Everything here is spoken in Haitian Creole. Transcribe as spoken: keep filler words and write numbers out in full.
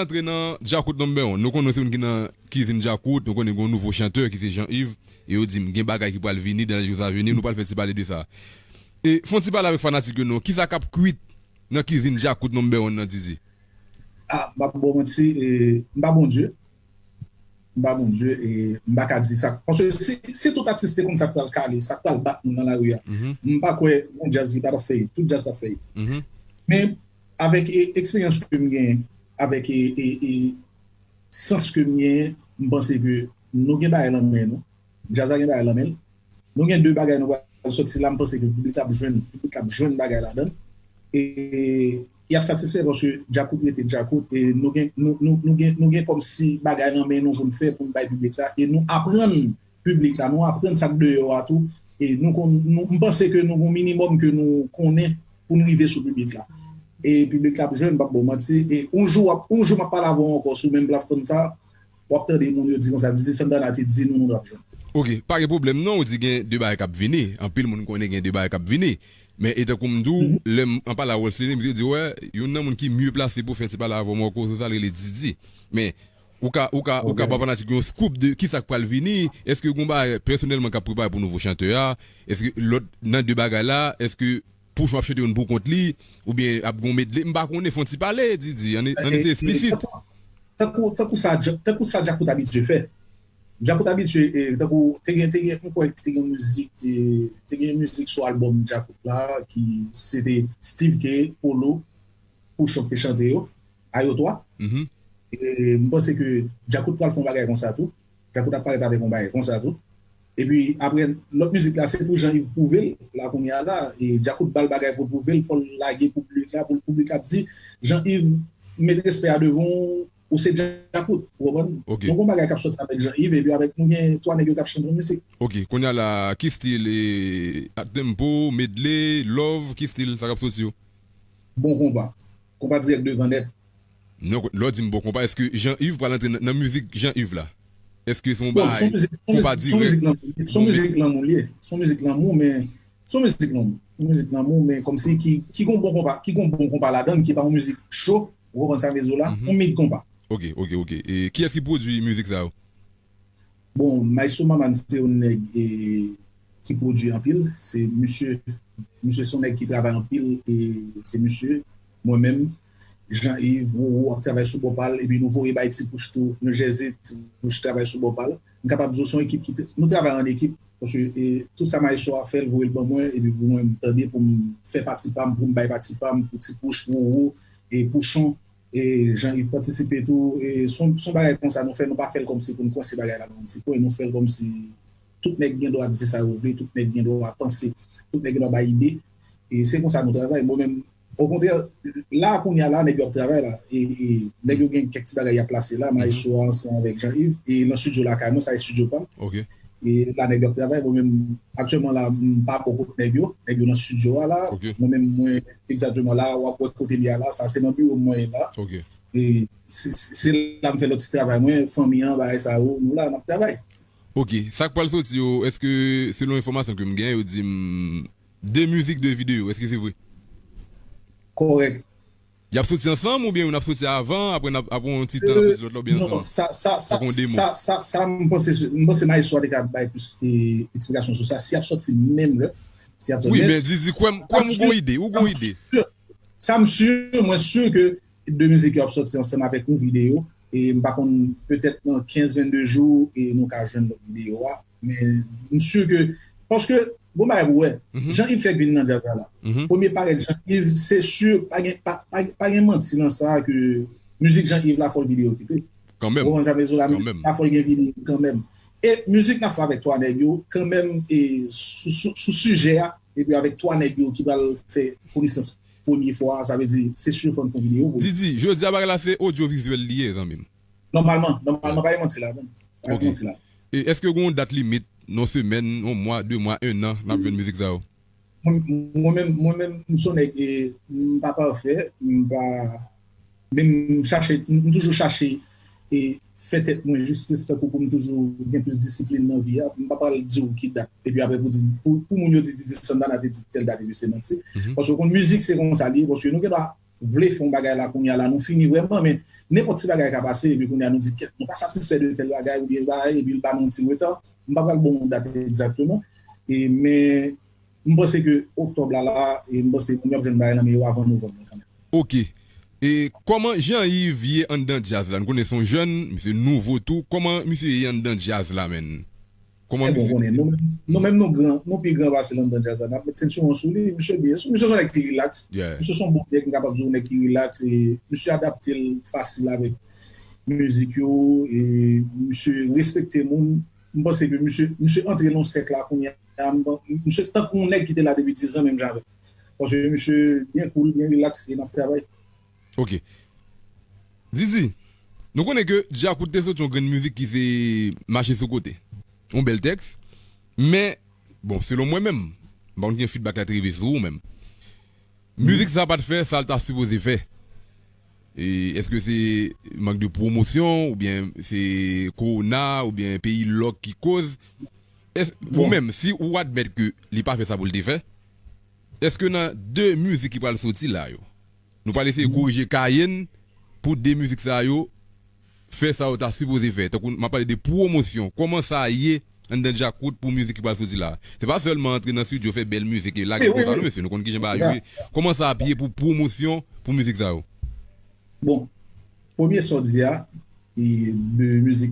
antre nan Djakout number one. Nou konnen se moun ki nan kizin Djakout, nou konnen gen yon nouvo chantè ki se Jean Yves, e yo di m gen bagay ki pral vini dans les jours à venir, nou pral fè ti pale de sa. E fè yon ti pale avèk fanatik yo non, kisa k ap kwit nan kizin Djakout number one nan Didi? Ah, m pa ba w manti, e, m pa Bondye. M pa Bondye, e m pa ka di sa. Paske si, si tout atis te konn sa k pral kale, sa k pral bat moun nan lari a, m pa kwè yon djaz ki pa t ap fè it. Tout djaz t ap fè it. Men, avèk e, eksperyans ke m gen, avèk e, e, e sans ke m gen, m panse ke nou gen bagay nan men nou. Djaz la gen bagay nan men l. Nou gen de bagay nou pral sòti la, m panse ke piblik la ap jwenn, piblik la ap jwenn bagay ladan l. E y ap satisfè paske Djakout rete Djakout e nou gen nou, nou, nou gen nou gen kòmsi bagay nan men nou pou n fè pou n bay piblik la e nou aprann piblik la, nou aprann sa k deyò a tou e nou konn nou, m panse ke nou gen yon minimòm ke nou konnen pou n rive sou piblik la. E piblik la ap jwenn, m p ap ba w manti, e yon jou w ap yon jou m ap pale avè w ankò sou menm platfòm sa, w ap tande moun yo di konsa, Didi Santana te di nou nou t ap jwenn. Ok, pa gen pwoblèm non, ou di gen de bagay k ap vini, anpil moun konnen gen de bagay k ap vini. Men e tankou m di w, lè m an pale a Wesley, misye di wè, youn nan moun ki mye plase pou fè ti pale avè w ankò sou sa l rele Didi. Men ou ka ou ka ou ka ba fanatik yo yon scoop de kisa k pral vini, èske gen yon bagay pèsonèlman k ap prepare pou nouvo chantè a, èske lòt nan de bagay la, èske Pouchon ap chante youn pou kont li, oubyen ap gen yon medley, m pa konnen, fè yon ti pale, Didi, ann ann ete eksplisit. Tankou tankou sa tankou sa Djakout abitye fè. Djakout abitye, e, tankou, te gen, te gen, m kwè te gen mizik, e, te gen mizik sou albòm Djakout la, ki se te Steve K, Polo, Pouchon ki te chante yo, Ayo twa. E, m panse ke Djakout pral fè yon bagay konsa tou. Djakout ap parèt avèk yon bagay konsa tou. Epi apre, lòt mizik la, se pou Jean Yves pwouve l la kounye a la. E Djakout ba l bagay pou l pwouve l, fò l lage pou piblik la, pou piblik la di, Jean Yves, met respè a devan w, ou se Djakout, ou konprann? Nou gen yon bagay k ap sòti avèk Jean Yves, epi avèk nou gen twa nèg yo k ap chante yon mizik. Ok, kounye a la, ki stil, e, uptempo, medley, love, ki stil sa k ap sòti yo? Bon konpa. Konpa dirèk devan nèt. Non, lè w di m bon konpa, èske Jean Yves pral antre nan, nan mizik Jean Yves la? Èske se yon bagay konpa dirèk? Se yon mizik lanmou li ye. Se yon mizik lanmou, men se yon mizik lanmou. Se yon mizik lanmou, men kòmsi ki, ki gon bon konpa, ki gon bon konpa ladan l, ki pa yon mizik cho, ou konprann sa m vle di w la? Yon mid konpa. Ok, ok, ok. E kiyès ki pwodui mizik sa yo? Bon, Maestro Maman se yon nèg e, ki pwodui anpil. Se misye, misye se yon nèg ki travay anpil e se misye, mwen menm, Jean Yves, Roro ap travay sou bò pa l, epi nou voye bay Ti Pouch tou, nou jèze Ti Pouch travay sou bò pa l. M kapab di w se yon ekip ki, nou travay an ekip, paske e, tout sa Maestro a fè, l voye l ban mwen, epi pou mwen m tande pou m fè pati pa m, pou m bay pati pa m, pou Ti Pouch, Roro, e Pouchon, e Jean Yves patisipe tou, e se yon bagay konsa nou fè, nou pa fè l kòmsi pou n kwense bagay la nan yon ti kwen, nou fè l kòmsi tout nèg gen dwa di sa yo vle, tout nèg gen dwa panse, tout nèg gen dwa bay ide, e se konsa nou travay. Mwen menm, okontrè, la kounye a la, nèg yo ap travay la, e, e nèg yo gen kèk ti bagay y ap plase la, Maestro a ansanm avèk Jean Yves, e nan estidyo lakay mwen, sa estidyo pa m. E la nèg yo ap travay, mwen menm aktyèlman la, m pa bò kot nèg yo, nèg yo nan estidyo a la. Mwen menm, mwen, egzakteman la, w ap wè kote m ye a la, sa se nan biwo m mwen ye la. E se, se, se la m fè lòt ti travay mwen, fanmi an, bagay sa yo, nou la, n ap travay. Ok, sa k pral soti yo, èske, selon enfòmasyon ke m gen, yo di m de mizik, de videyo, èske se vre? Kòrèk. Y ap soti ansanm oubyen youn ap soti avan, apre n ap, apre yon ti tan n ap soti lòt la oubyen ansanm? Non, sa, sa, sa, sa, sa, sa, m panse, m panse Maestro a te ka bay plis e, eksplikasyon sou sa. Si y ap soti menm lè, si y ap soti menm. Wi, men Didi, kwè m, kwè m ou gon ide, ou gon ide. Sa m si, mwen si ke de mizik yo ap soti ansanm avèk yon videyo. E m pa konn, petèt nan kenz, vennde jou, e nou ka jwenn lòt videyo a. Men m si ke, paske, gon bagay pou wè, jan Yves fèk vin nan djaz la la, premye parèt jan Yves, se si, pa gen, pa, pa, pa gen manti nan sa ke mizik jan Yves la fò l videyokipe. Ou konprann sa m vle di w la, mizik la fò l gen videyo kanmenm. E mizik n ap fè avèk twa nèg yo, kanmenm, e sou, sou, sou sijè a, epi avèk twa nèg yo ki pral fè konesans premye fwa, sa vle di, se si fò n fè yon videyo pou li. Didi, jodi a bagay la se odyovizyèl li ye, zanmi m. Nòmalman, nòmalman, pa gen manti ladan. Pa gen manti ladan. E èske gen yon dat limit, yon semèn, yon mwa, de mwa, en an, n ap jwenn mizik sa yo? Mwen, mwen menm, mwen menm, m se yon nèg, e, m pa pafè, m pa, men m chache, m, m toujou chache, e, fè tèt mwen jistis, tankou pou m toujou gen plis disiplin nan vi a. M pa pral di w ki dat, epi apre pou di, pou, pou moun yo di Didi Santana te di tèl dat, epi se manti. Paske w konn mizik se konsa li ye, paske nou gen dwa vle fè yon bagay la kounye a la, nou fini vrèman, men nenpòt ti bagay ka pase, epi kounye a nou di, kèt, nou pa satisfè de tèl bagay, oubyen bagay, epi l ba nou yon ti reta. M pa pral ba w yon dat egzakteman, e, men m panse ke oktòb la, la, e m panse moun yo ap jwenn bagay lan men yo avan novanm nan kanmenm. Ok. E kòman Jean Yves ye anndan djaz la? Nou konnen se yon jèn, misye nouvo tou. Kòman misye ye anndan djaz la, menn? Kòman Ebyen, misye konnen, nou, nou menm nou gran, nou pi gran pase l anndan djaz la. N ap met sentiwon sou li, misye byen. Misye se yon nèg ki rilaks. Yeah. Misye se yon bon nèg, m kapab di w, nèg ki rilaks. E misye adapte l fasil avèk mizik yo. E misye respekte moun. M panse ke misye, misye antre nan sèk la kounye a. M pan- Misye se tankou yon nèg ki te la depi diz an, menm jan avèk. Paske misye byen cool, byen rilaks, e n ap travay. Ok. Zizi, nou konnen ke Djakout te soti yon grenn mizik ki se Mache sou kote. Yon bèl tèks. Men, bon, selon mwen menm, m pa konn ki jan feedback la te rive sou ou menm. Mizik sa pa t fè sa l ta sipoze fè. E èske se mank de pwomosyon, oubyen se kowona, oubyen peyi lòk ki koz? Èske, ou Bon. menm, si ou admèt ke li pa fè sa pou l te fè, èske nan de mizik ki pral soti la yo, nou pral eseye korije Kayen pou de mizik sa yo fè sa yo ta sipoze fè? Tankou m ap pale de pwomosyon. Kòman sa ye anndan Djakout pou mizik ki pral soti la? Se pa sèlman antre nan estidyo, fè bèl mizik e lage Wi, wi, konsa, non, wi. Mesye, nou konn ki jan bagay Ya. yo ye. Kòman sa ap ye pou pwomosyon pou mizik sa yo? Bon, premye sa w di a, e de mizik